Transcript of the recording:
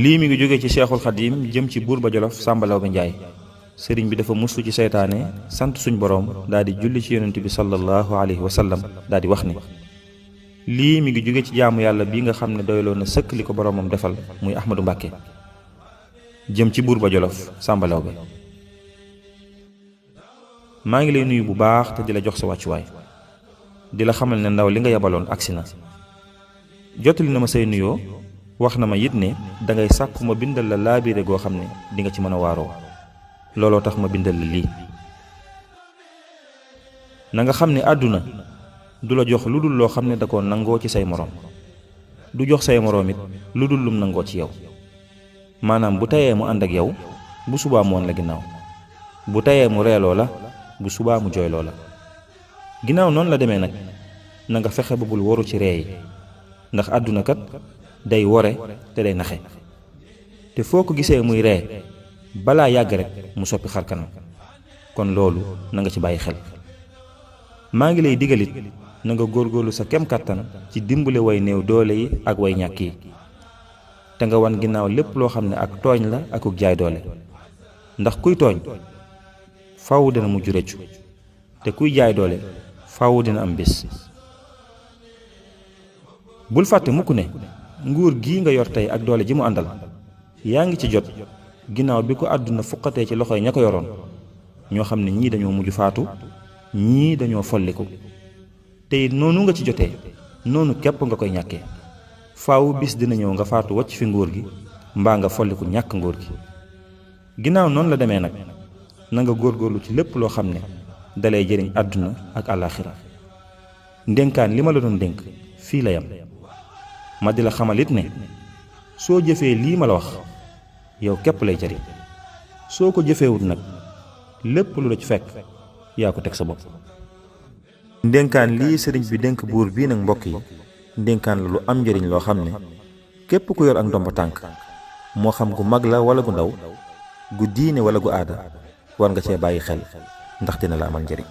lii mi ngi jóge ci Cheikhul Khadim jëm ci buur ba Jolof Samba Laobé Ndiaye sëriñ bi dafa mustu ci seytaane sant suñ boroom daal di julli ci yonent bi sallallahu alayhi wa sallam daal di wax ni lii mi ngi jóge ci jaamu yàlla bi nga xam ne doyloo na sëkk li ko boroomam defal muy Ahmadou Mbàkke jëm ci buur ba Jolof Samba Laobé. maa ngi lay nuyu bu baax te di la jox sa wàccuwaay di la xamal ne ndaw li nga yabaloon agsi na jottali na ma say nuyoo wax na ma it ne dangay sàkku ma bindal la laabiire goo xam ne di nga ci mën a waaroo looloo tax ma bindal la lii. na nga xam ne àdduna du la jox lu dul loo xam ne da koo nangoo ci say moroom du jox say moroom it lu dul lum nangoo ci yow maanaam bu tayee mu ànd ak yow bu subaa mu woon la ginnaaw bu tayee mu reeloo la bu subaa mu jooyloo la. ginnaaw noonu la demee nag na nga fexe ba bul waru ci ree yi ndax àdduna kat day wore te day naxe te foo ko gisee muy ree balaa yàgg rek mu soppi xar kanam kon loolu na nga ci bàyyi xel. maa ngi lay digalit na nga góorgóorlu sa kem kàttan ci dimbale way néew doole yi ak way ñàkk yi te nga wan ginnaaw lépp loo xam ne ak tooñ la akuk jaay doole ndax kuy tooñ faaw dina mujj rëccu te kuy jaay doole faaw dina am bis. bul fàtte mukk ne nguur gii nga yor tey ak doole ji mu àndal yaa ngi ci jot ginnaaw bi ko àdduna fuqatee ci loxoy ña ko yoroon ñoo xam ne ñii dañoo mujj faatu ñii dañoo folliku te it noonu nga ci jotee noonu képp nga koy ñàkkee faaw bis dina ñëw nga faatu wacc fi nguur gi mbaa nga folliku ñàkk nguur gi. ginnaaw noonu la demee nag na nga góorgóorlu ci lépp loo xam ne dalay jëriñ àdduna ak àllaaxira. ndénkaan li ma la doon dénk fii la yam ma di la xamalit ne soo jëfee lii ma la wax yow képp lay jëriñ soo ko jëfeewut nag lépp lu la ci fekk yaa ko teg sa bopp. ndénkaan lii sëriñ bi dénk buur bii nag mbokk yi ndénkaan la lu am njëriñ loo xam ne képp ku yor ak ndomba tànk moo xam gu mag la wala gu ndaw gu diine wala gu aada war nga cee bàyyi xel ndax dina la amal njëriñ.